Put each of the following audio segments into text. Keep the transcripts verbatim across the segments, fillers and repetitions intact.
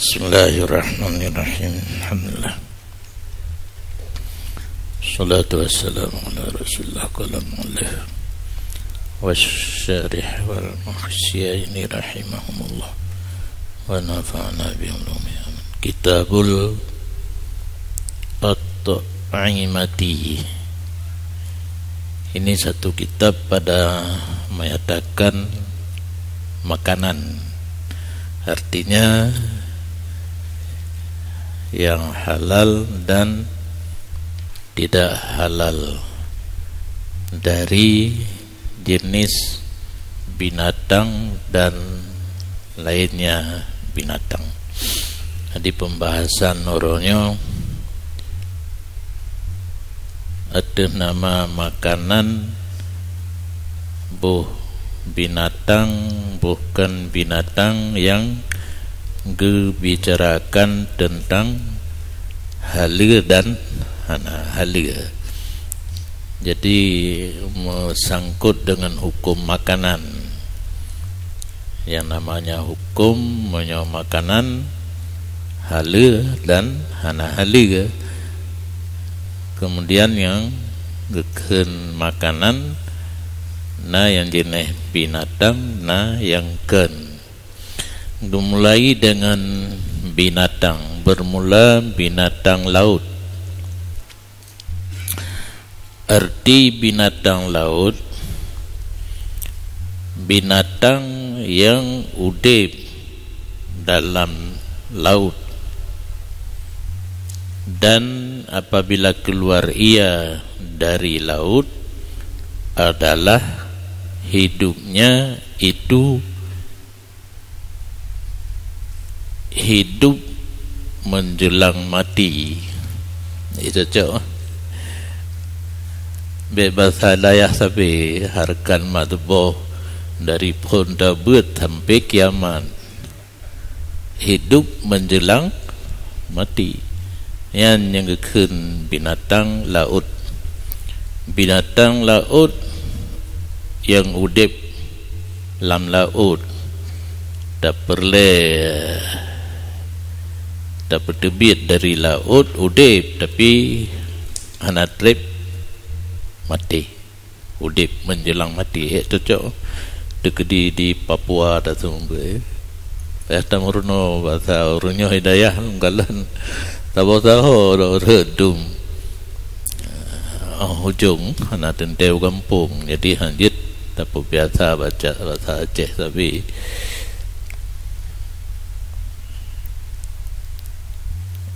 Bismillahirrahmanirrahim. Alhamdulillah. Salatu wassalamu ala Rasulillah, qala mu'allif wa syarih wal muhsyiyaini rahimahumullah wa nafa'ana bi ulumihim. Kitabul At-Ta'imati. Ini satu kitab pada menyatakan makanan. Artinya yang halal dan tidak halal dari jenis binatang dan lainnya binatang. Jadi pembahasan uroe nyoe ateueh nama makanan boh binatang, boh kon binatang nyang geubicarakan teuntang haleue dan hana haleue. Jadi meusangkot deungon huköm makanan. Yang namanya huköm meunyoe makanan haleue dan hana haleue. Kemudian nyang geukheun makanan na nyang jeuneh binatang, na nyang kon. Dimulai dengan binatang, bermula binatang laut. Arti binatang laut, binatang yang udeb dalam laut, dan apabila keluar ia dari laut adalah hidupnya itu hidup menjelang mati. Itu cocok. Bek basa dayah sabe, harkan mak teuboh dari phon tabeuet sampai kiamat. Hidup menjelang mati. Nyan nyang geukheun binatang laut. Binatang laut nyang udeb lam laut, tapeureulée tapeuteubiet dari laut, udeb, tapi hana treb maté. Udeb menjelang mati, eh, cocok. Teukeudi di Papua taseumeubeuet, eh. Payah tameurunoe basa ureuëng nyoe hidayah lom kalon. Saboh saho dak ureuëng dum. Oh, ujong hana teuntée u gampông. Jadi, hanjeuet tapeubiasa baca basa Aceh sabe.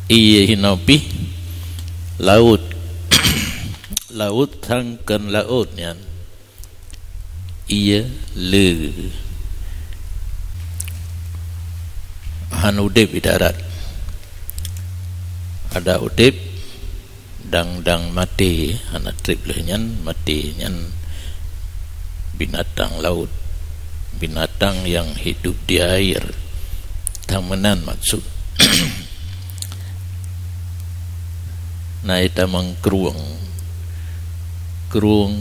Ié hinoe pih laut. Laut sang kon laut nyan. Ié le. Han udeb di darat. Ada udeb, dang-dang maté, hana treb lé nyan, maté nyan binatang laut. Binatang yang hidup di air. Tan meunan maksud. Na itamong krueng. Krueng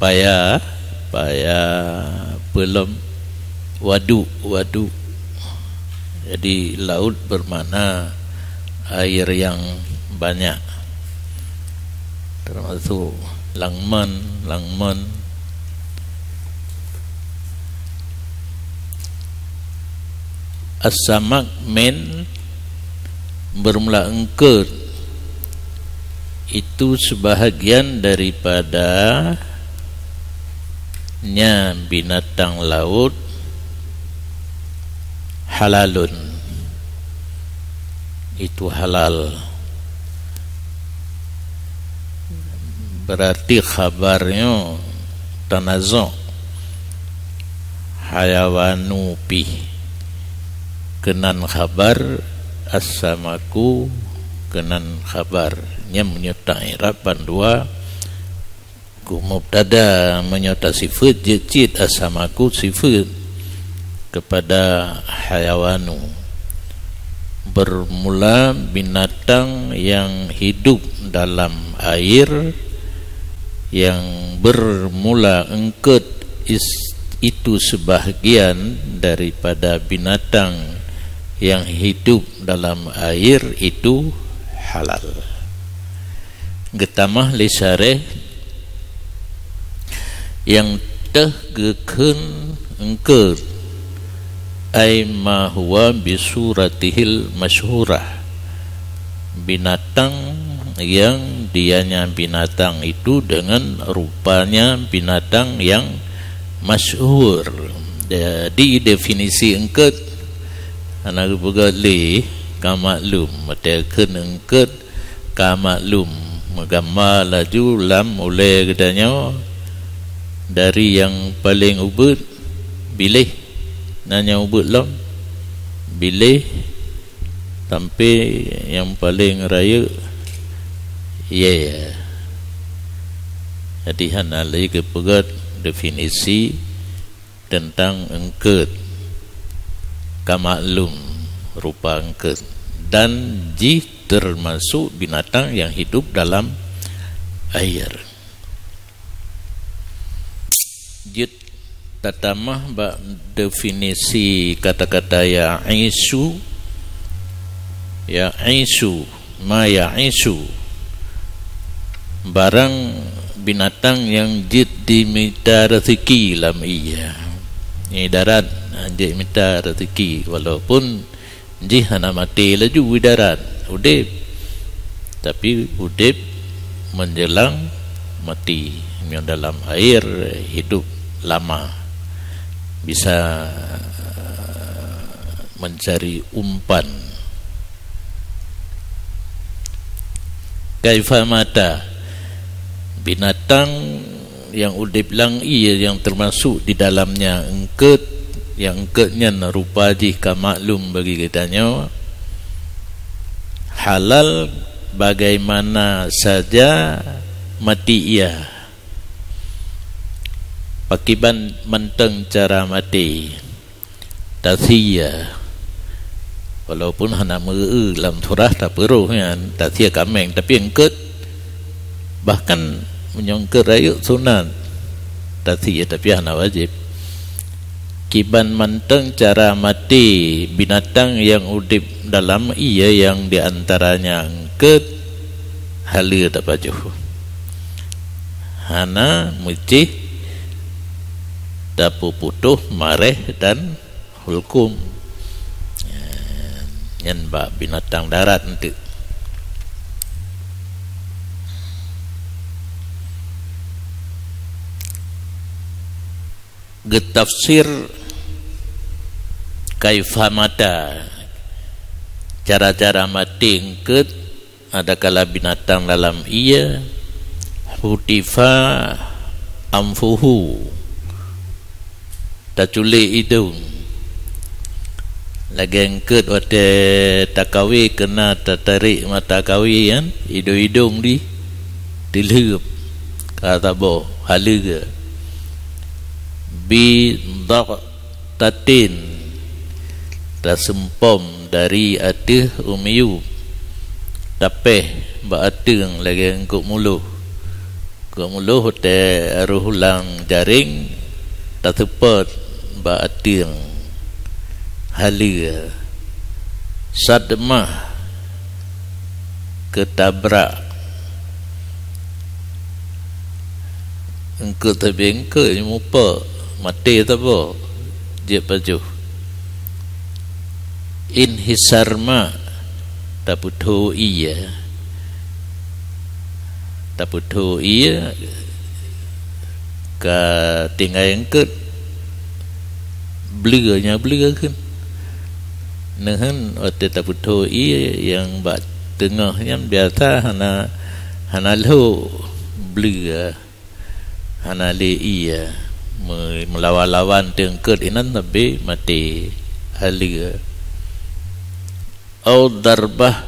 paya, paya peulom waduk, waduk. Jadi, laut bermakna air yang banyak. Termasuk langman, langman. As-samak min bermula eungkot. Itu sebahagian daripada nya binatang laut halalun. Itu halal. Berarti khabar nyoe tanazu'. Hayawanu pih. Keunan khabar, as-samaku keunan khabar. Nyan meunyoe ta-i'rab bandua ku mubtada, meunyoe tasifeuet jeuet cit as-samaku sifeuet kepada hayawanu. Bermula binatang yang hidup dalam air, yang bermula eungkot is-, itu sebahagian daripada binatang yang hidup dalam air itu halal. Geutamah lé syarah, nyang teuh geukheun eungkôt, ai ma huwa bisuratihil masyhurah, binatang yang dianya binatang itu dengan rupanya binatang yang masyhur. Jadi, definisi eungkôt hana geupeugah lé, ka maklum, watée kheun eungkôt ka maklum, meugamba laju lam ulée geutanyoe dari nyang paleng ubit, biléh, na nyang ubit lom, biléh, sampai nyang paleng rayeuk, ie. Jadi, hana lé geupeugét definisi teuntang eungkôt, ka maklum rupa eungkôt, dan jih teumasok binatang nyang hidup dalam air. Jeuet tatamah bak definisi kata-kata ya'isyu. Ya'isyu, ma ya'isyu, barang binatang nyang jeuet jimita raseuki lam ie. Di darat jeuet mita raseuki, walaupun jih hana maté laju di darat, udeb. Tapi udeb menjelang mati. Meunyoe dalam air, hidup lama. Bisa mencari umpan. Kaifa mata, binatang nyang udeb lam ie nyang teumasok di dalamnya eungkôt, nyang eungkôt nyan rupa jih ka maklum bagi geutanyoe, halal bagaimana saja mati ia. Pakiban mantong cara maté. Tasia. Walaupun hana meu-eu lam surah, tapi roh nyan tasia kaméng, tapi eungkôt, bahkan meunyoe eungkôt rayeuk sunat tasia, tapi hana wajéb. Kiban mantong cara maté binatang nyang udeb dalam ie nyang di antaranya eungkôt, haleue tapajoh. Hana meucéh tapeuputoh maréh dan hulkum. Nyan bak binatang darat eunteuk. Geutafsir kaifa mata, cara-cara maté eungkôt, adakala binatang dalam ie, hutifa anfuhu, taculék idong. Lagée eungkôt watée takawe keuna tatarék mata kawe nyan, idong-idong di teulheueb ka saboh haleue. Bi dhaq tatin, taseumpom dari ateueh u miyueb, tapéh bak ateueng lagée eungkôt muloh. Eungkôt muloh watée roh lam jaréng, taseupôt bak ateueng, haleue. Sadmah, keutabrak. Eungkôt sabe eungkôt mupok, maté saboh, jeuet pajoh. Inhisar ma, tapeutho ie. Tapeutho ie ka tinggai eungkôt, bleue nyan bleue kheun. Neuheun watée tapeutho ie nyang bak teungoh nyan biasa hana, hana lhok bleue, hana lé ie, me-, meulawan-lawan teungkôt inan sabe maté haleue. Au darbah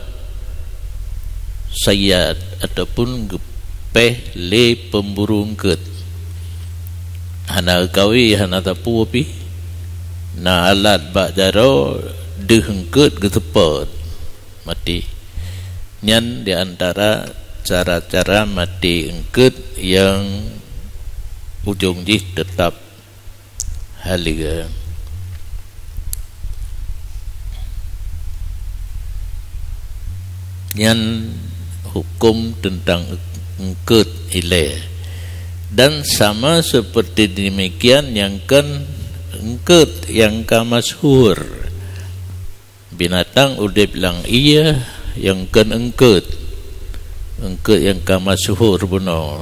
sayyad, ataupun geupéh lé peumburu eungkôt. Hana geukawe, hana sapeue pih, na alat bak jaroe deuh eungkôt geuseupôt, maté. Nyan di antara cara-cara maté eungkôt nyang ujong jih teutap haleue. Nyan huköm teuntang eungkôt ilée. Dan sama seperti demikian nyang kheun eungkôt nyang ka masyhur. Binatang udeb lam ié nyang kheun eungkôt. Eungkôt nyang ka masyhur bunoe.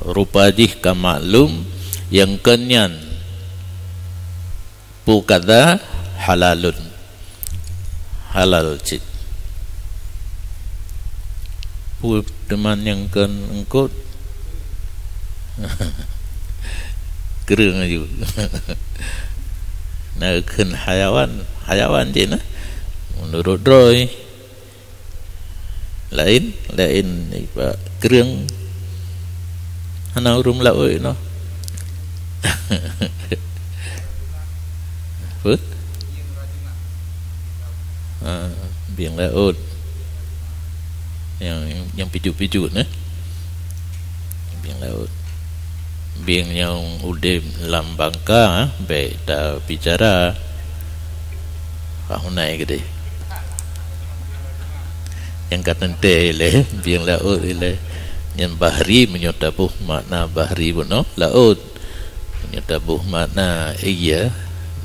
Rupa jih ka maklum nyang kheun nyan. Peue kata halalun. Halal cit. Peue teuma nyang kheun eungkôt? Kreueng aju. Na kheun hayawan, hayawan cit na. Meunurot droe. Laén, laén nibak kreueng. Hana ureuëng laôt noh. Peue? Ah, bieng laôt. Nyang, nyang pijuk-pijuk, eh. Bieng laôt. Bieng nyang udeb lam bangka, eh, bék tabicara. Ka hunai keudeh. Nyang ka teuntée ilée, bieng laôt ilée. Nyan bahri meunyoe taboh makna bahri bunoe, laôt. Meunyoe taboh makna ié,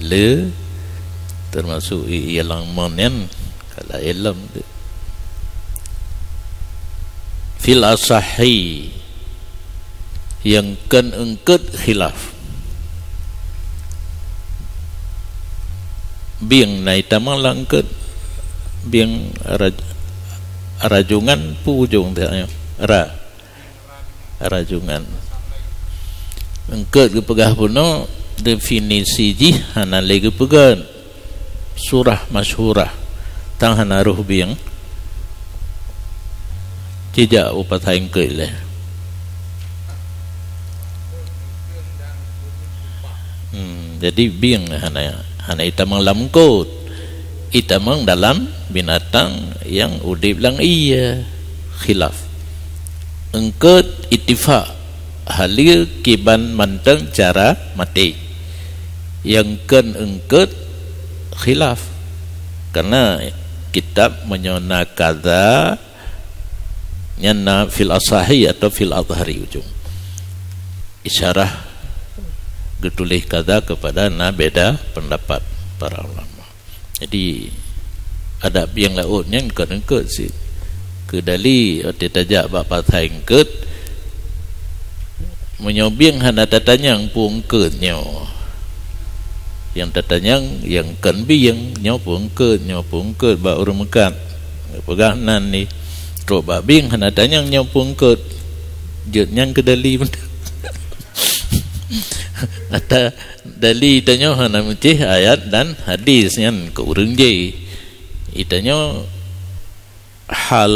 le, teumasok ié lam mon nyan, ka laén lom. Fil asahi, nyang kheun eungkôt khilaf. Bieng na itamong lam eungkôt, bieng raj-, rajungan peue ujong teuh nyoe? Ra. Rajungan. Eungkôt geupeugah bunoe, definisi jih hana lé geupeugét. Surah masyhurah, tan hana roh bieng. Jijak u pasai eungkôt lé. Hmm, jadi bieng hana, hana itamong lam eungkôt. Itamong dalam binatang nyang udeb lam ié. Khilaf. Eungkôt ittifak. Haleue kiban mantong cara maté. Nyang kheun eungkôt khilaf. Karena kitab meunyoe na kaza, nyan na fil asahi atau fil azhari ujong. Isyarah geutuléh kaza kepada na beda pendapat para ulama. Jadi, adak bieng laôt nyan kon eungkôt cit. Keudali watée tajak bak pasai eungkôt, meunyoe bieng hana tatanyong peue eungkôt nyoe. Nyang tatanyong, nyang kon bieng, nyoe peue eungkôt, nyoe peue eungkôt bak ureuëng meukat. Peugah nan ni, trok bak bieng hana tanyong nyoe peue eungkôt. Jeuet nyan keudali mantong. Ata dali tanyoe hana meucéh ayat dan hadis nyan keu ureuëng jih. Itanyoe hal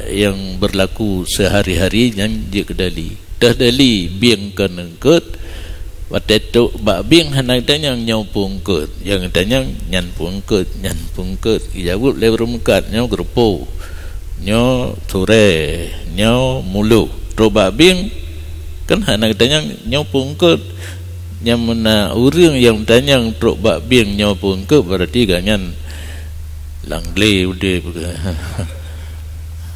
nyang berlaku sehari-hari nyan jeuet keudali. Teuh dali bieng kon eungkôt, watée trok bak bieng hana tanyong nyoe peue eungkôt. Nyang tanyong nyan peue eungkôt, nyan peue eungkôt. Ijaweueb lé ureuëng meukat nyoe geureupo, nyoe surée, nyoe muloh. Trok bak bieng kan hana tanyong nyoe peue eungkôt. Nyang meuna ureuëng nyang tanyong trok bak bieng nyoe peue eungkôt, berarti gobnyan lam glé udeb.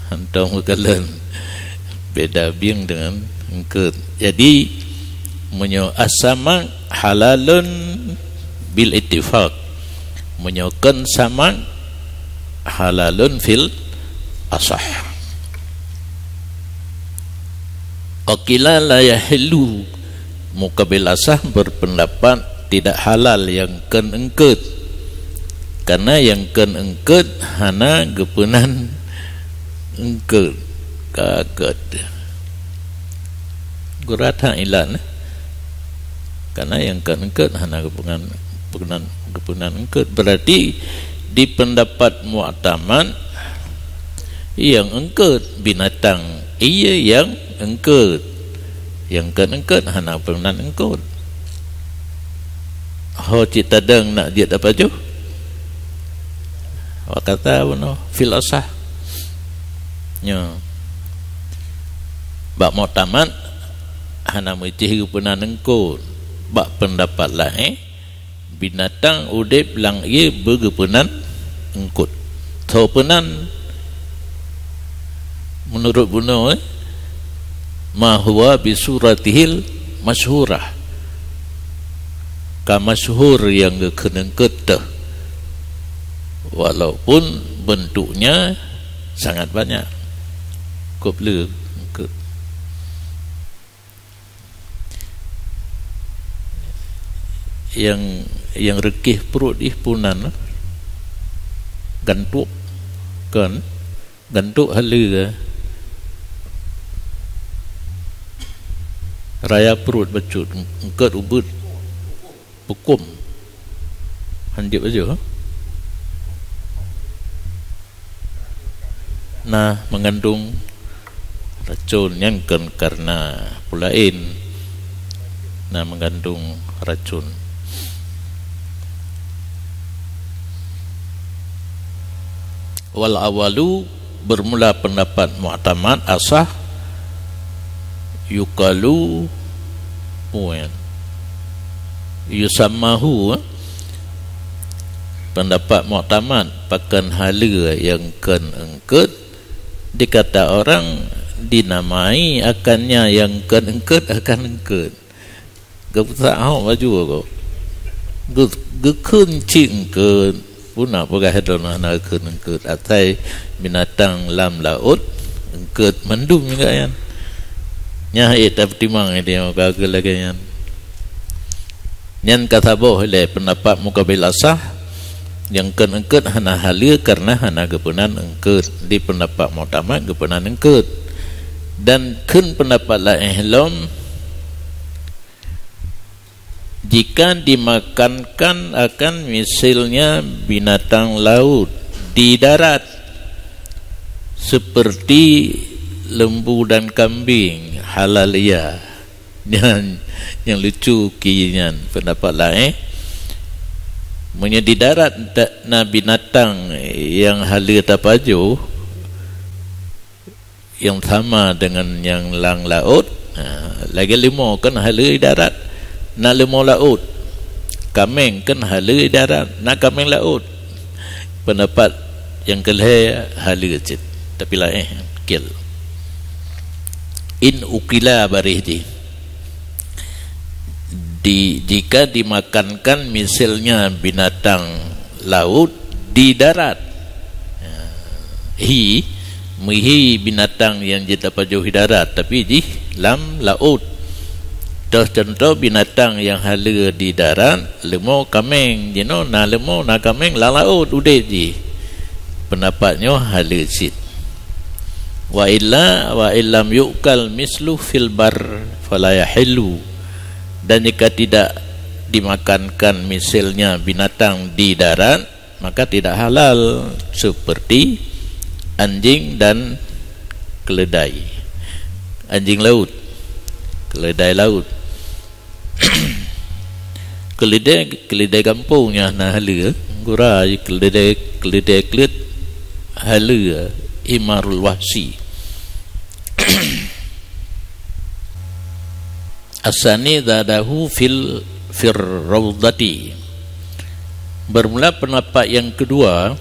Hantom geukalon. Beda bieng dengan eungkôt. Jadi, meunyoe as-samak halalun bil ittifaq. Meunyoe kon samak halalun fil asah. Wa qila la yahillu, mukabil asah berpendapat tidak halal nyang kon eungkôt. Karena nyang kon eungkôt hana geupeunan eungkôt. Ka gét. Geurat that ilat, eh. Karena nyang kon eungkôt hana geupeunan, peunan, geupeunan eungkôt. Berarti di pendapat muktamad, nyang eungkôt binatang, ié nyang eungkôt. Nyang kon eungkôt hana peunan eungkôt. Ho cit tadong nak jeuet tapajoh? Wa kata bunoe fil asah. Nyoe. Bak muktamad hana meucéh geupeunan eungkôt. Bak pendapat laén, binatang udeb lam ié beugeupeunan eungkôt. Tho peunan Meunurot bunoe, eh, ma huwa bi suratihil masyhurah. Ka masyhur nyang geukheun eungkôt teuh. Walaupun bentuknya sangat banyak. Kôb le eungkôt. Nyang, nyang reukéh pruet ih punan, gantuk, kan? Gantuk haleue. Raya pruet bacut, eungkôt ubeuet, peukum. Hanjeuet bacut, ha? Na mengandung racun, nyang kon karena peulaén, na mengandung racun. Wal awalu, bermula pendapat muktamad asah, yukalu, puan, yusammahu, eh? Pendapat muktamad, pakon haleue nyang kon eungkôt, dikata orang dinamai akannya nyang kon eungkôt akan eungkôt. Geupeusak hok baju ko. Geu-, geukheun cit eungkôt. Peue na peugah droeneuh hana geukheun eungkôt? Asai binatang lam laôt eungkôt mandum juga nyan. Nyan ék tapeutimang idéh ka geulagée nyan. Nyan ka saboh ilée peundapat mukabil asah, nyang kon eungkôt hana haleue kareuna hana geupeunan eungkôt. Di peundapat muktamad geupeunan eungkôt. Dan kheun peundapat laén lom, jika dimakankan akan misalnya binatang laut di darat, seperti lembu dan kambing, halal ia. Nyan, nyang lucu ki nyan peundapat laén. Meunyoe di darat na binatang nyang haleue tapajoh, nyang sama dengan nyang lam laôt, ha, lagée leumo kan haleue di darat, na leumo laôt. Kaméng kan haleue di darat, na kaméng laôt. Peundapat nyang keu lhée haleue cit, tapi laén kil. In ukila barih jih. Di, jika dimakankan misalnya binatang laut di darat. Ya. Hi, meuhi binatang nyang jeuet tapajoh di darat, tapi jih lam laôt. Toh contoh binatang nyang haleue di darat, leumo kaméng, jinoe na leumo, na kaméng lam laôt udeb jih. Peundapat nyoe haleue cit. Wa illa, wa illam yu'kal mislu fil bar, fala yahillu. Dan jika tidak dimakankan misalnya binatang di darat, maka tidak halal, seperti anjing dan keledai. Anjing laut, keledai laut. Keulidée, keulidée gampông nyan na haleue, gura keulidée, keulidée kleuet haleue, himarul wahsyi. Asani zadahu fil, fir raudhati. Bermula pendapat yang kedua,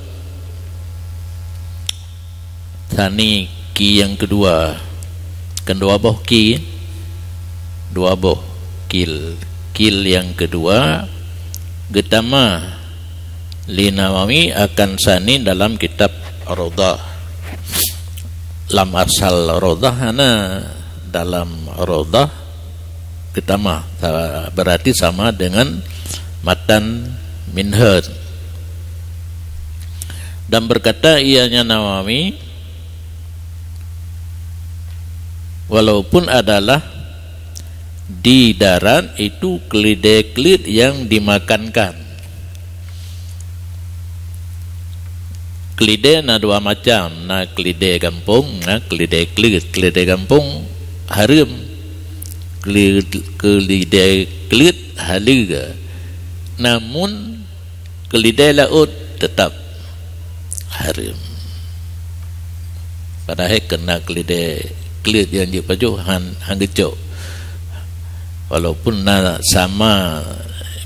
Tsani, ki nyang keudua. Kan dua boh ki, dua boh kil. Kil nyang keudua geutamah lé Nawawi akan tsani dalam kitab Raudhah. Lam asal Raudhah hana, dalam Raudhah geutamah, sa-, berarti sama dengan matan Minhaj. Dan berkata ianya Nawawi, walaupun adalah di darat itu keulidée kleuet nyang dimakankan. Keulidée na dua macam, na keulidée gampông, na keulidée kleuet. Keulidée gampông hareuem, keuli-, keulidée kleuet haleue. Namun, keulidée laôt teutap hareuem. Padahai keu na keulidée kleuet nyang jeuet pajoh han, han geucok. Walaupun na sama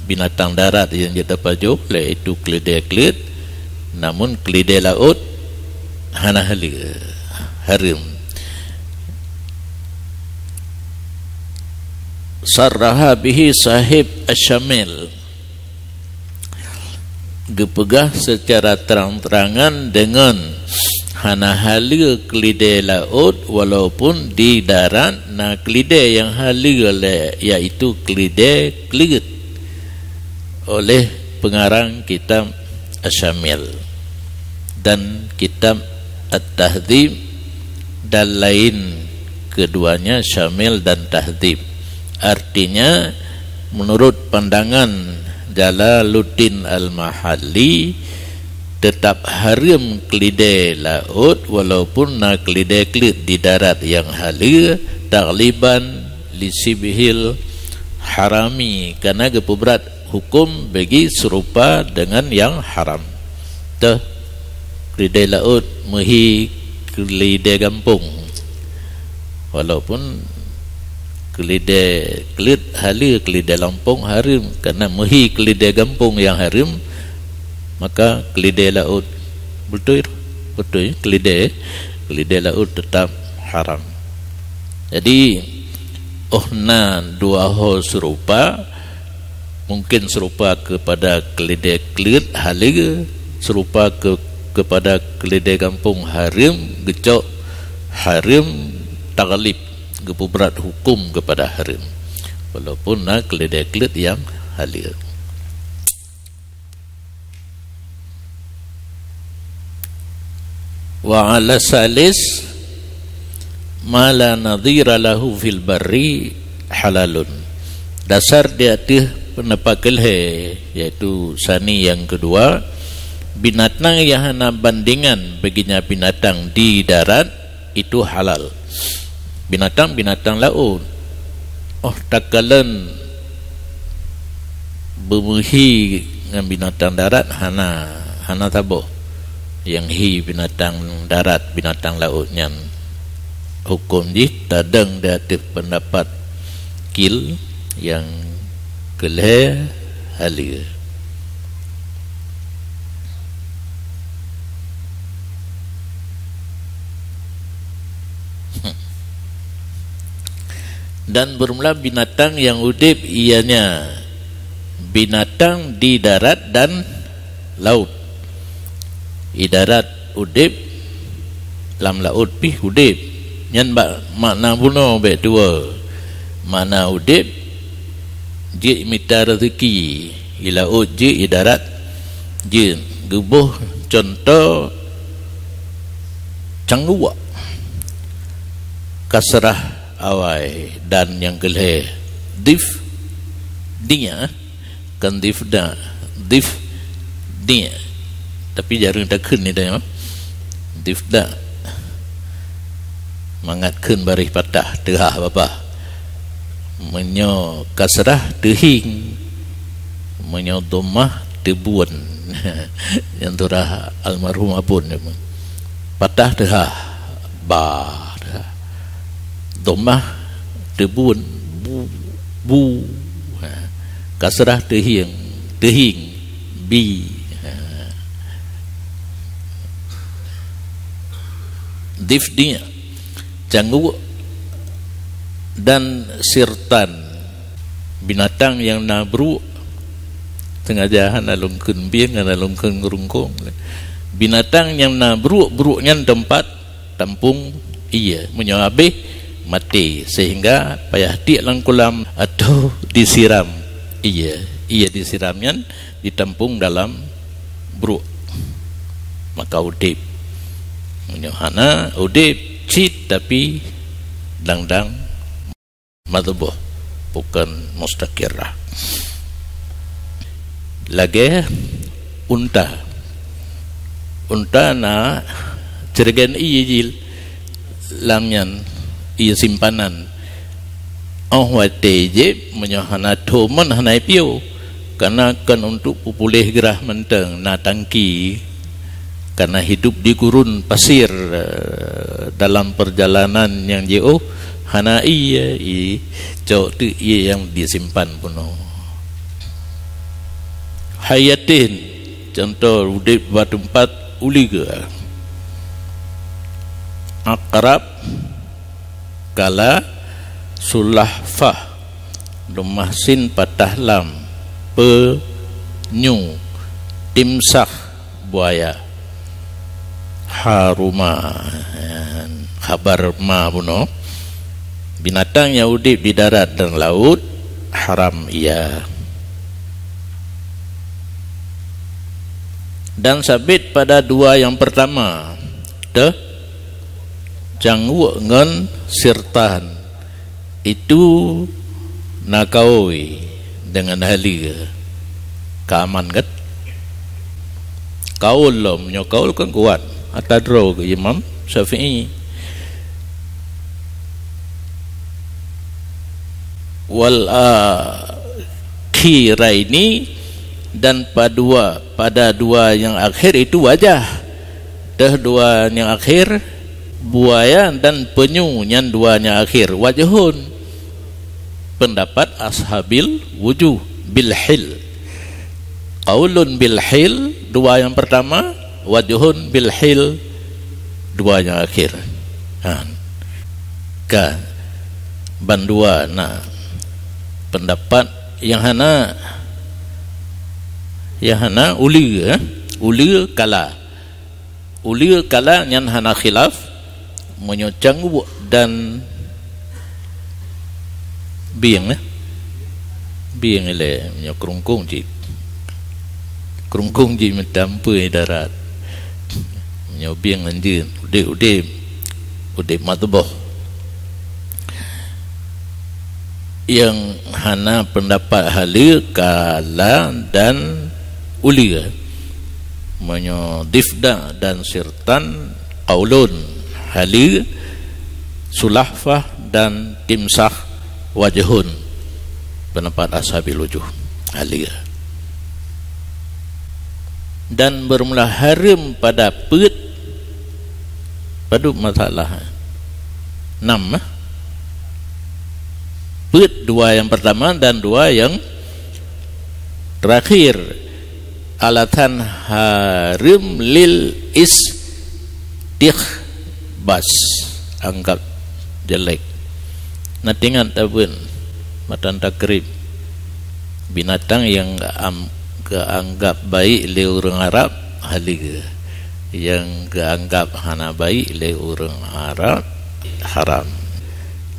binatang darat nyang jeuet tapajoh, yaitu keulidée kleuet, namun keulidée laôt hana haleue, hareuem. Sarraha bihi sahib Asy-Syamil, geupeugah seucara trang-trangan deungon hana haleue keulidée laôt, walaupun di darat na keulidée nyang haleue lé, yaitu keulidée kleuet, oleh peungarang kitab Asy-Syamil dan kitab At-Tahdzib, dan laén keduanya Syamil dan Tahdzib. Artinya, menurut pandangan Jalaluddin Al-Mahalli, tetap hareuem keulidée laôt walaupun na keulidée kleuet di darat nyang haleue, taghliban li syibhil harami, karena geupeubrat huköm bagi seurupa deungon nyang haram. Teuh, keulidée laôt meuhi keulidée gampông. Walaupun keulidée kleuet haleue, keulidée lampông hareuem, karena meuhi keulidée gampông nyang hareuem, maka keulidée laôt beutôi, beutôi keulidée, keulidée laôt teutap haram. Jadi, óh na dua ho seurupa, mungkin seurupa keupada keulidée kleuet haleue, seurupa keu-, keupada keulidée gampông hareuem, geucok hareuem taghlib, geupeubrat huköm keupada hareuem, walaupun na keulidée kleuet nyang haleue. Wa ala salis, ma la nadhira lahu fil barri halalun. Dasar di ateueh peundapat keulhée, yaitu sani nyang keudua, binatang nyang hana bandingan bagi nyan binatang di darat, itu halal. Binatang-binatang laôt. Óh takalon beumeuhi ngon binatang darat, hana, hana saboh. Nyang hi binatang darat, binatang laôt nyan, huköm jih tadong di ateueh peundapat kil nyang keulhée haleue. Dan bermula binatang nyang udeb, ianya binatang di darat dan laôt. Di darat udeb, lam laôt pih udeb. Nyan bak makna bunoe bék tuwoe. Makna udeb, jeuet mita raseuki, di laôt jeuet, di darat jeuet. Geuboh cuntoh cangguek, kasrah awai, dan nyang keulhée dif, dinya. Kan difda, difdi. Tapi jareueng takheun ni dah, ya. Difda. Mangat kheun baréh patah, teuhah babah. Meunyoe kasrah, teuhieng. Meunyoe dhammah, teubuon. Nyang surah almarhum Abon nyan. Patah, teuhah, ba, teuhah. Dhammah, teubuon, bu, bu. Ha. Kasrah, teuhieng, teuhieng, bi. Ha. Difdi, cangguek, dan sirtan, binatang nyang na bruek. Sengaja hana lôn kheun bieng, hana lôn kheun geurungkong. Binatang nyang na bruek-bruek nyan teumpat tampung ie, meunyoe habéh, maté, sehingga payah tiek lam kulam atau disiram ie. Ie disiram nyan ditampung dalam bruek, maka udeb. Meunyoe hana, udeb cit tapi dang-dang madhbuh, bukan mustaqirrah. Lagée unta. Unta na ceureugen ie jih lam nyan, ie simpanan. Óh watée jieb, meunyoe hana thô mon hana jipiôh, kana kon untuk peupuléh grah mantong, na tangki. Karena hidup di gurun pasir, eh, dalam perjalanan nyang jiôh, hana ie, i cok teuk ie nyang disimpan bunoe. Hayatin, contoh udeb bak teumpat uleue. Akrab, kala, sulafah. Lummah sin patah lam, penyu, timsah, buaya. Haruma. Khabar ma bunoe. Binatang nyang udeb di darat dan laut, haram ia. Dan sabit pada dua nyang pertama, teuh, cangguek ngon sirtan. Itu na kaôi deungon haleue. Ka aman kan? Kaul lom, nyoe kaul kan kuat. Ata droe keu Imam Syafi'i. Wal akhiraini, dan padua, pada dua nyang akhir itu wajah. Teuh dua nyang akhir, buaya dan penyu nyan dua nyang akhir. Wajhun, pendapat ashabil wujuh, bil hil. Qaulun bil hil, dua nyang pertama, wajhun bil hil, dua nyang akhir. Ha. Ka, bandua na pendapat nyang hana, nyang hana uleue, eh? Uleue kala. Uleue kala nyan hana khilaf, meunyoe cangguek dan bieng, eh? Bieng ilée, meunyoe keurungkong cit. Keurungkong cit meutampeue darat. Meunyoe bieng anjeuen, udeb-udeb, udeb matboh. Nyang hana pendapat haleue, kala dan uleue. Meunyoe difda dan sirtan, qaulun, haleue, sulahfah dan timsah, wajhun, pendapat ashabil wujuh, haleue. Dan bermula hareuem pada peuet, padub masalah. Nam, eh? Peuet dua nyang pertama dan dua nyang terakhir. Alatan hareuem lil istikhbas, anggap jelek. Na teuingat tabeuet matan takrib, binatang nyang am-, geuanggap baik lé ureuëng Arab haleue, nyang geuanggap hana baik lé ureuëng Arab haram.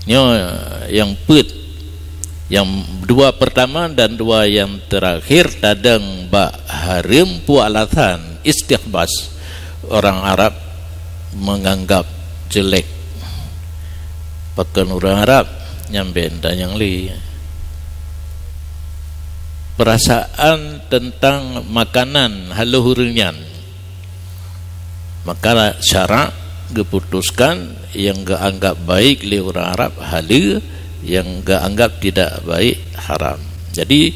Nyoe nyang peuet, nyang dua pertama dan dua nyang terakhir tadong bak hareuem peue alasan istikhbas, orang Arab menganggap jelek. Pakon ureuëng Arab nyang ben dan nyang le. Perasaan tentang makanan haloh ureuëng nyan. Maka syarak geuputuskan nyang geuanggap baik lé ureuëng Arab haleue, nyang geuanggap tidak baik haram. Jadi,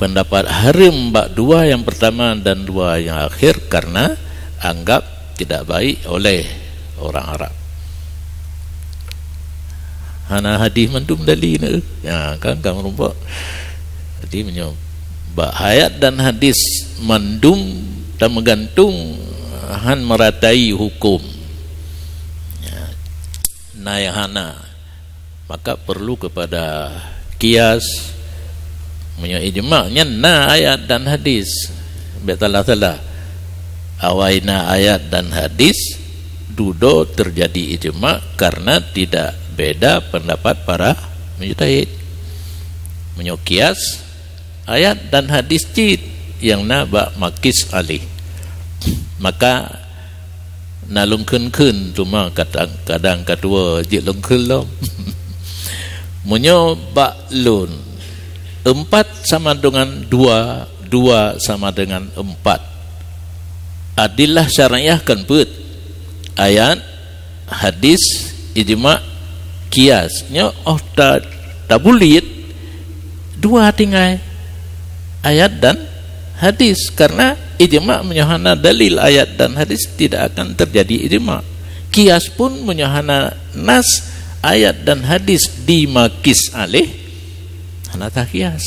pendapat hareuem bak dua nyang pertama dan dua nyang akhir karena anggap tidak baik oleh orang Arab. Hana hadis mandum dalil na. Ya, kan, kan meureumpok. Jadi, meunyoe bak ayat dan hadis mandum tameugantung, han meuratai hukum. Ya. Na nyang hana, maka perlu kepada kias. Meunyoe ijma, nyan na ayat dan hadis. Bék salah-salah. Awai na ayat dan hadis, dudoe terjadi ijma karena tidak beda pendapat para mujtahid. Meunyoe kias, ayat dan hadis cit nyang na bak makis alih. Maka na lôn kheun-kheun teuma kadang, kadang kaduoe jeuet lôn kheun lom. Meunyoe bak lôn, empat sama dengan dua, dua sama dengan empat. Adillah syariah kan peuet. Ayat, hadis, ijma, kias. Nyoe óh ta-, tabuliet, dua tinggai, ayat dan hadis. Karena ijma meunyoe hana dalil ayat dan hadis, tidak akan terjadi ijma. Kias pun meunyoe hana nas ayat dan hadis dimakis alih, hana takias.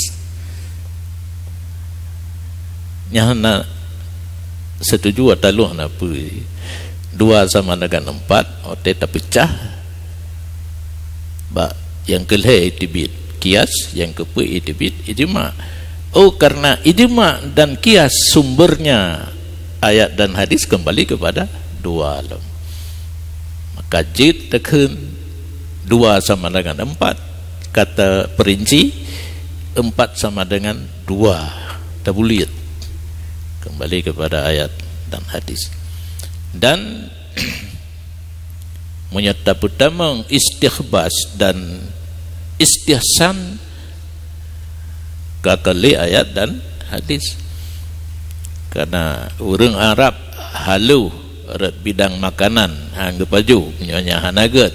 Nyan hana setuju atau lôn hana peue. Dua sama dengan empat, watée tapeucah, bak nyang keu lhée teubiet. Kias nyang keupeue ijtihad, ijma. Oh, karena ijma dan kias sumbernya ayat dan hadis kembali kepada dua lom. Maka jeuet takheun dua sama dengan empat, kata perinci, empat sama dengan dua, tabuliet. Kembali kepada ayat dan hadis. Dan meunyoe tapeutamong istikhbas dan istihsan, ka kali ayat dan hadis. Karena ureuëng Arab haloh rot bidang makanan, han geupajoh, nyoe nyang hana gét,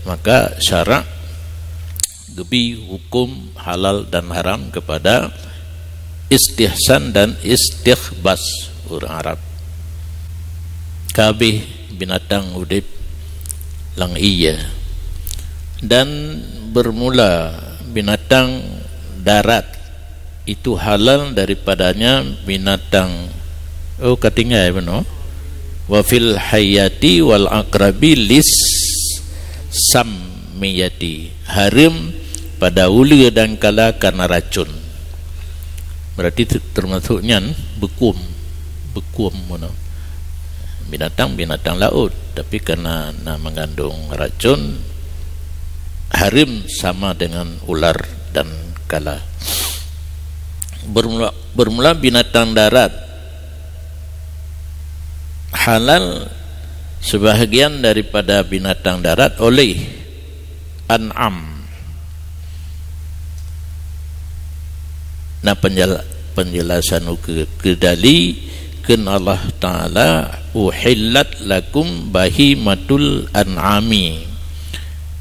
maka syarak geubi hukum halal dan haram kepada istihsan dan istikhbas ureuëng Arab. Kabeh binatang udeb lam ie. Dan bermula binatang darat itu halal daripadanya binatang, oh, ka tinggai bunoe. Wa fil hayati wal aqrabi lis sammiyati. Hareuem pada uleue dan kala karena racun. Berarti te-, termasuk nyan beukum, beukum bunoe. Binatang-binatang laut, tapi karena na mengandung racun, hareuem sama dengan ular dan kala. Bermula, bermula binatang darat halal sebahagian daripada binatang darat oleh an'am. Nah, penjela-, penjelasan ukeue keudali kheun Allah Taala, "Uhillat lakum bahimatul an'ami."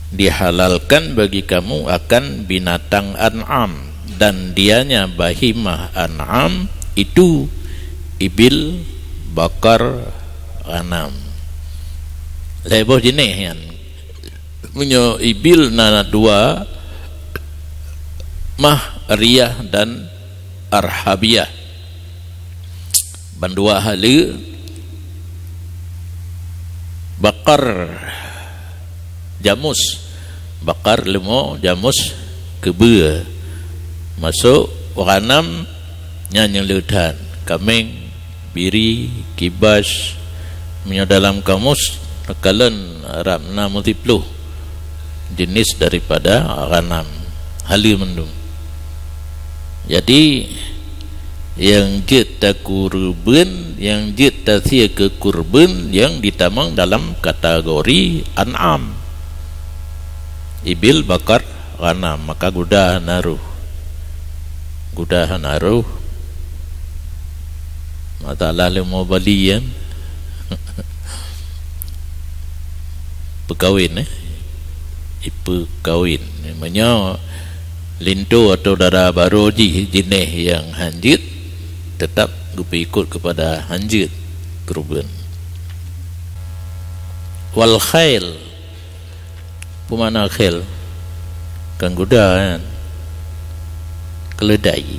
Dihalalkan bagi kamu akan binatang an'am, dan dianya bahimah an'am itu ibil, bakar, ghanam. Lhée boh jeuneh nyan. Meunyoe ibil na dua, mah riyah dan arhabiyah. Bandua haleue, bakar jamus, bakar leumo, jamus keubeue. Masok ghanam nyan nyang le that, kaméng, biri, kibas. Meunyoe dalam kamus, takalon Arab na meusiploh jenis daripada ghanam, haleue mandum. Jadi, nyang jeuet takureubeuen, nyang jeuet tasie keu kureubeuen, nyang jitamong dalam kategori an'am. Ibil, bakar, ghanam, maka guda hana roh. Guda hana roh. Masalah leumo bali nyan. Peukawen, eh. Ipeukawen. Meunyoe linto atau dara barô jih jeuneh nyang hanjeuet, teutap geupeuikot keupada hanjeuet kureubeuen. Wal khail. Peue makna khel? Kan guda, kan? Keuleudai.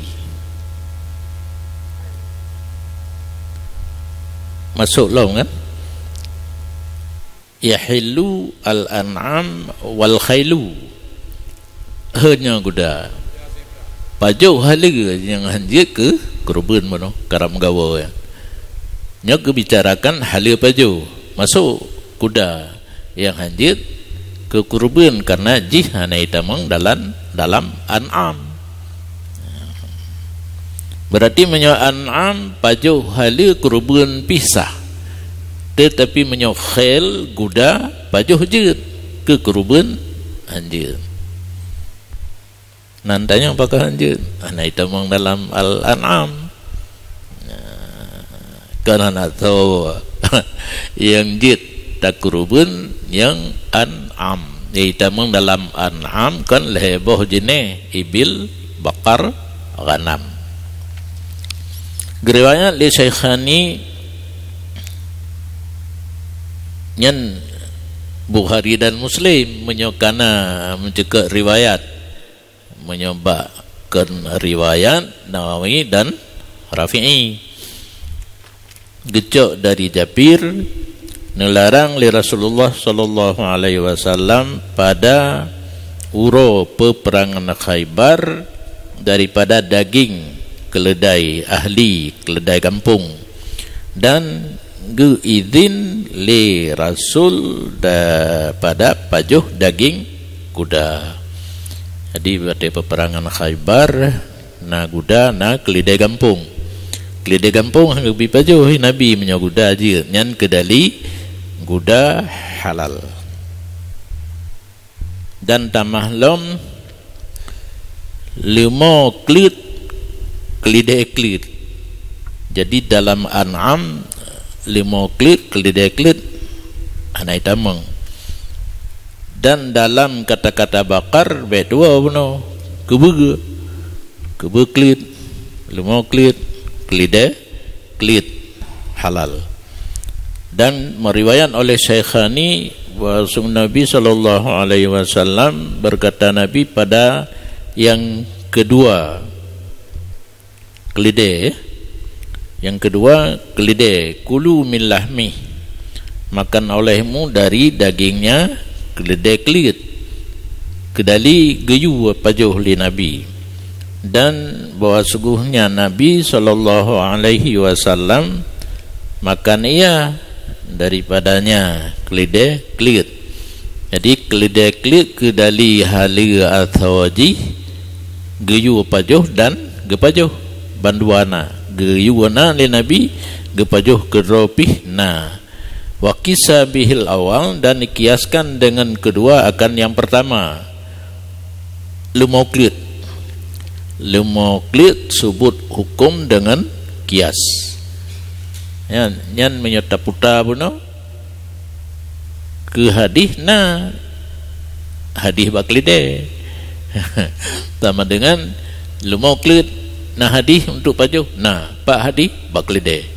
Masok lom, kan? Yahillu al-an'am wal khailu. Hanya guda. Pajoh haleue nyang hanjeuet keu kureubeuen bunoe, karam gawoe. Nyoe geubicarakan haleue pajoh. Masok guda nyang hanjeuet keu kureubeuen, karena jih hana jitamong dalam, dalam an'am. Berarti meunyoe an'am pajoh haleue kureubeuen pih sah. Teutapi meunyoe khel guda pajoh jeuet keu kureubeuen hanjeuet. Nan tanyoe pakon hanjeuet, hana jitamong dalam al-an'am. Nah, kan hana tho nyang jeuet takureubeuen nyang an'am. Jitamong dalam an'am kan lhée boh jeuneh, ibil, bakar, ghanam. Geuriwayat lé Syaikhani, nyan Bukhari dan Muslim, meunyoe kana meucukot riwayat. Meunyoe bak kon riwayat Nawawi dan Rafi'i. Geucok dari Jabir, neularang lé Rasulullah sallallahu alaihi wasallam pada uroe peuperangan Khaibar daripada daging keuleudai ahli keuleudai gampông, dan geuidhin lé Rasul daripada pajoh daging kuda. Jadi, watée peuperangan Khaibar, na guda, na keuleudai gampông. Keuleudai gampông han geubi pajoh lé Nabi, meunyoe guda jeuet, nyan keudali guda halal. Dan tamah lom leumo kleuet, keuleudai kleuet. Jadi, dalam an'am, leumo kleuet, keuleudai kleuet, hana itamong. Dan dalam kata-kata baqar, bék dua bunoe, keubeue. Keubeue kleuet, leumo kleuet, keuleudai kleuet, halal. Dan meuriwayat oleh Syaikhani bahwa Nabi sallallahu alaihi wasallam, berkata Nabi pada yang kedua, keuleudai, yang kedua, keuleudai, "Kulu min lahmih," makan olehmu dari dagingnya, keuleudai kleuet. Keudali geuyue pajoh lé Nabi. Dan bahwa sungguhnya Nabi sallallahu alaihi wasallam makan ia daripadanya, keuleudai kleuet. Jadi, keuleudai kleuet keudali haleue atawa jih geuyue pajoh dan geupajoh. Bandua na, geuyue na lé Nabi, geupajoh keudroe pih na. Wa qisa bihil awal, dan dikiaskan dengan kedua akan yang pertama. Leumo kleuet. Leumo kleuet subut huköm dengan kias. Nyan, nyan meunyoe taputa bunoe, keu hadih na hadih bak keuleudai. Sama dengan leumo kleuet, na hadih untuk pajoh, na pat hadih bak keuleudai.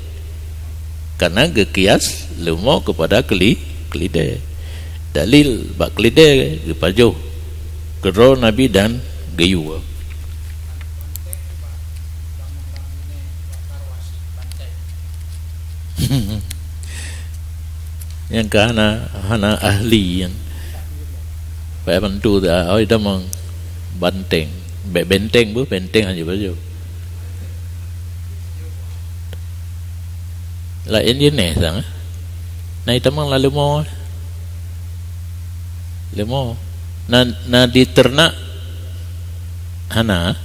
Karena geukias leumo kepada keuli-, keuleudai. Dalil bak keuleudai geupajoh keudroe Nabi dan geuyue. Nyang ka hana, hana ahli nyan. Payah bantu dah, oi, tamong banteng. Bék benteng beuh, benteng hana jipajoh. Laén jeunèh sang, eh. Na itamong lam leumo, eh. Leumo. Na, na di ternak? Hana.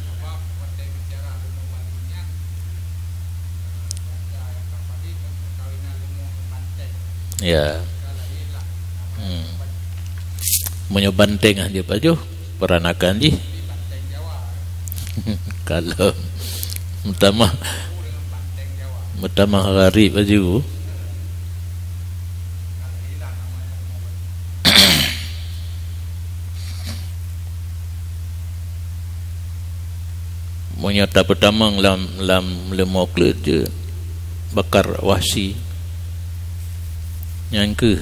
Ya. Hmm. Meunyoe banteng hana jipajoh, peuranakan jih. Kalau meutamah, meutamah gharib laju. Meunyoe tapeutamong lam, lam leumo kleuet jeuet, bakar Wahsyi. Nyan keuh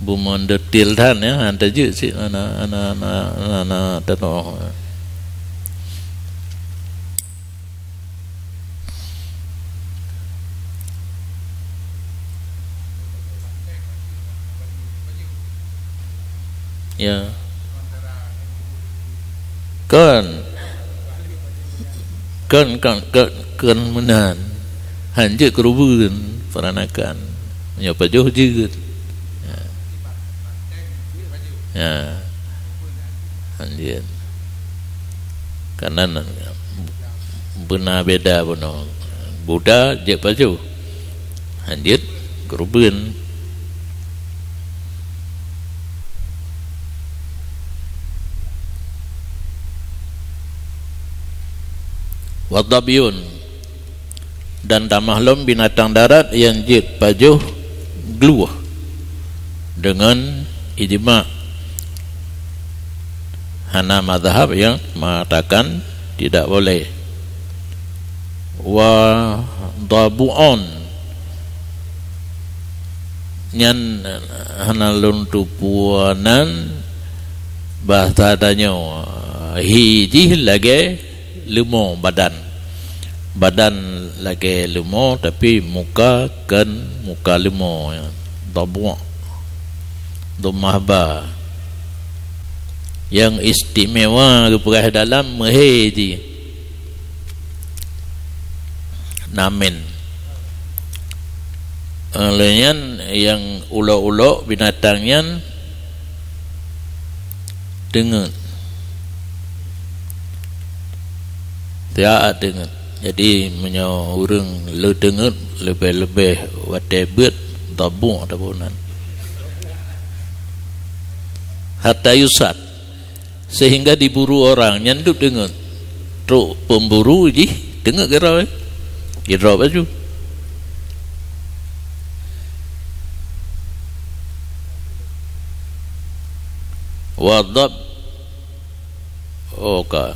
bumoe detail that, ya, han tajeuet cit hana, hana, hana, hana, hana tanoh. Ya. Kon. Kon, kon, kon, kon meunan. Han jeuet keureubeuen peuranakan. Nyoe pajoh jeuet. Ya. Ya. Han jeuet. Karena beuna beda bunoe. Buda jeuet pajoh. Han jeuet keureubeuen. Wadhabyun, dan tamah lom binatang darat nyang jeuet pajoh glueh deungon ijma'. Hana mazhab nyang mengatakan tidak boleh. Wa dhabu'un, nyan hana lôn teupeue nan bahasa tanyoe. Hi jih lagèe leumo badan. Badan lagèe leumo, tapi muka kon muka leumo. Dhabu'. Dhammah ba. Nyang istimewa geupeugah dalam meuhé jih. Namen. Lheueh nyan nyang ulok-ulok binatang nyan teungeut. Siat teungeut. Jadi, meunyoe ureuëng le teungeut, leubeh-leubeh watée beuet, dhabu' atawa nan. Hatta yusad. Sehingga diburu orang, nyan dub teungeut. Trok pemburu jih, teungeut keudroe. Keudroe baju. Wa dhab-, oh, ka.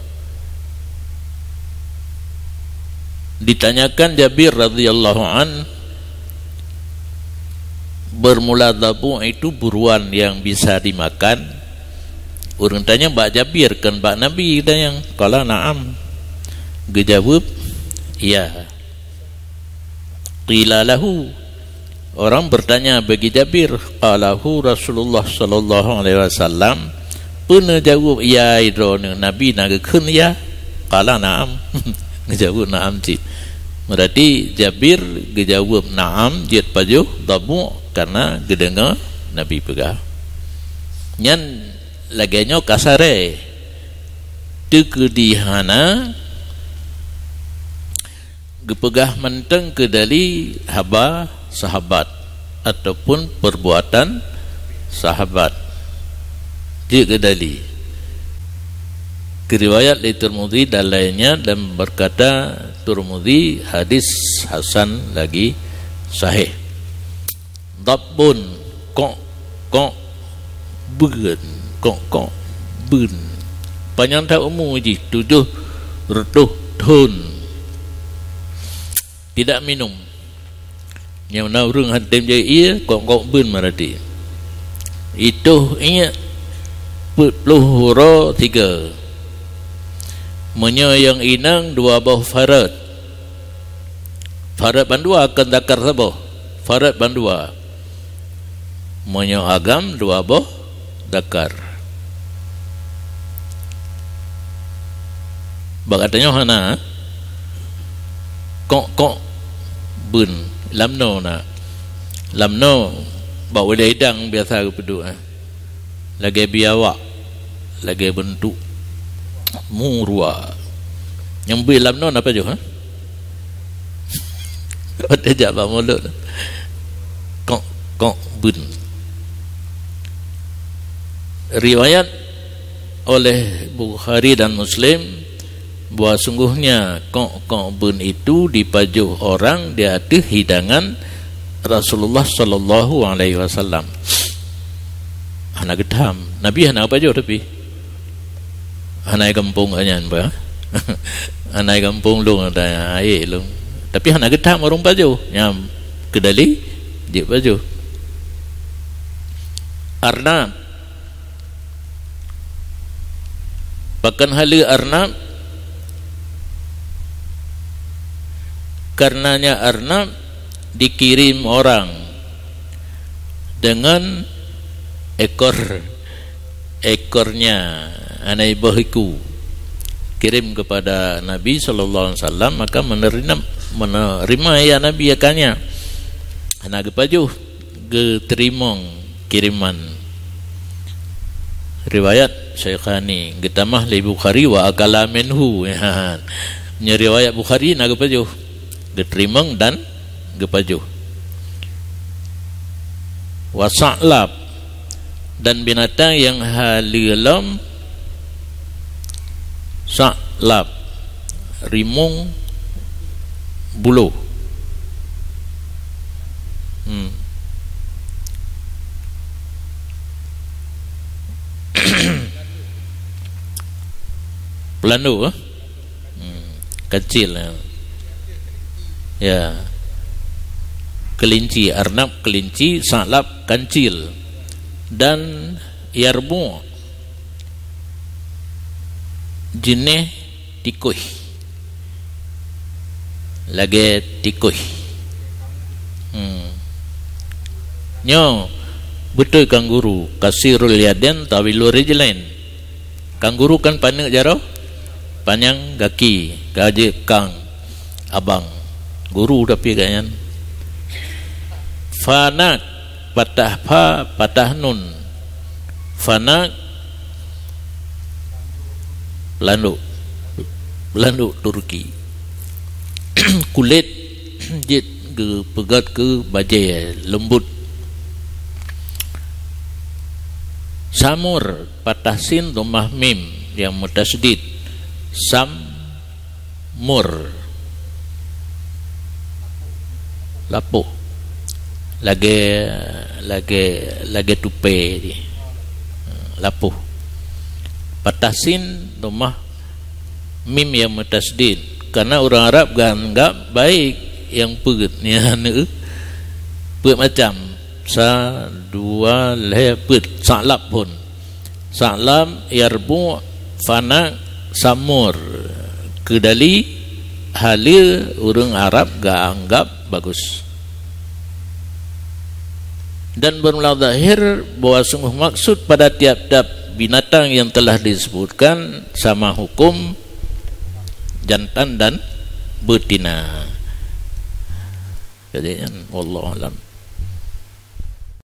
Ditanyakan Jabir radhiyallahu an, bermula dhabu' itu buruan yang bisa dimakan? Ureuëng tanyong bak Jabir, kon bak Nabi tanyong. Qala, "Na'am." Geujaweueb, "Ya." Qila lahu, orang bertanya bagi Jabir, qalahu Rasulullah sallallahu alaihi wasallam, peue neujaweueb ya droeneuh, Nabi na geukheun ya? Qala, "Na'am." Geujaweueb na'am cit. Berarti Jabir geujaweueb na'am jeuet pajoh dhabu' karena geudeungoe Nabi peugah. Nyan lagée nyoe kasaré. Teukeudi hana geupeugah mantong keudali haba sahabat ataupun perbuatan sahabat. Jeuet keudali. Geuriwayat lé Tirmidzi dan lainnya dan berkata Tirmidzi hadis hasan lagi sahih. Dhabbun, kok, kok, beun, kok, kok, beun. Panyang that umu jih tujoh reutôh thon. Tidak minum. Nyang na ureuëng hantom jai ié, kok-kok beun meurati. Itoh iék peuet ploh uroe tiga. Meunyoe nyang inong dua boh farot. Farot bandua kon zakar saboh. Farot bandua. Meunyoe agam dua boh zakar. Bak gata nyoe hana, kok-kok beun lam noe na. Lam noe bak ulée idang biasa geupeuduek, eh. Lagée biawak, lagée beuntuk murua. Nyang bri lam noe na pajoh, ha? Watée jak bak mulod, kok, kok beun. Riwayat oleh Bukhari dan Muslim bahwa sungguhnya kok-kok beun itu dipajoh orang di ateueh hidangan Rasulullah sallallahu alaihi wasallam. Hana geutham. Nabi hana pajoh tapi. Hana i gampông nyan bah. Hana i gampông lôn, ada air lôn. Tapi hana geutham ureuëng pajoh. Nyang keudali jeuet pajoh. Arnab. Pakon haleue arnab? Karenanya arnab dikirim orang dengan ekor, ekornya, hana i boh iku, kirim kepada Nabi sallallahu alaihi wasallam, maka menerima, menerima ya Nabi akannya. Hana geupajoh, geuteurimong kiriman. Riwayat Syaikhani, geutamah lé Bukhari wa akala minhu. Nyoe riwayat Bukhari na geupajoh, geuteurimong dan geupajoh. Wa sa'lab, dan binatang nyang haleue lom, sa'lab, rimong buloh. Hmm. Peulando, eh? Hmm. Kancil, ya. Ya. Kelinci, arnab, kelinci, sa'lab, kancil. Dan yarbu', jeuneh tikoh. Lagée tikoh. Hmm. Nyoe beutôi kanguru, kasirul yadain tawilur rijlain. Kang guru kan paneuk jaroe, panyang gaki, ka jeuet kang, abang. Guru tapi gobnyan. Fanak, patah fa, patah nun. Fanak, landok. Landok Turki. Kulét jeuet geupeugét keu bajée, leumbot. Samur, patah sin, dhammah mim nyang meutasydid. Samur. Lapoh. Lagée, lagée, lagée tupée jih. Lapoh. Patah sin, dhammah mim nyang meutasydid. Karena ureuëng Arab geuanggab baik nyang peuet, nyan peuet macam. Sa, dua, lhée, peuet. Sa'lab phon. Sa'lab, yarbu', fanak, samur. Keudali, haleue ureuëng Arab geuanggab bagus. Dan bermula zahir bahwa sungguh maksud pada tiap-tiap binatang yang telah disebutkan sama hukum jantan dan betina. Jadi, kan, wallahu alam.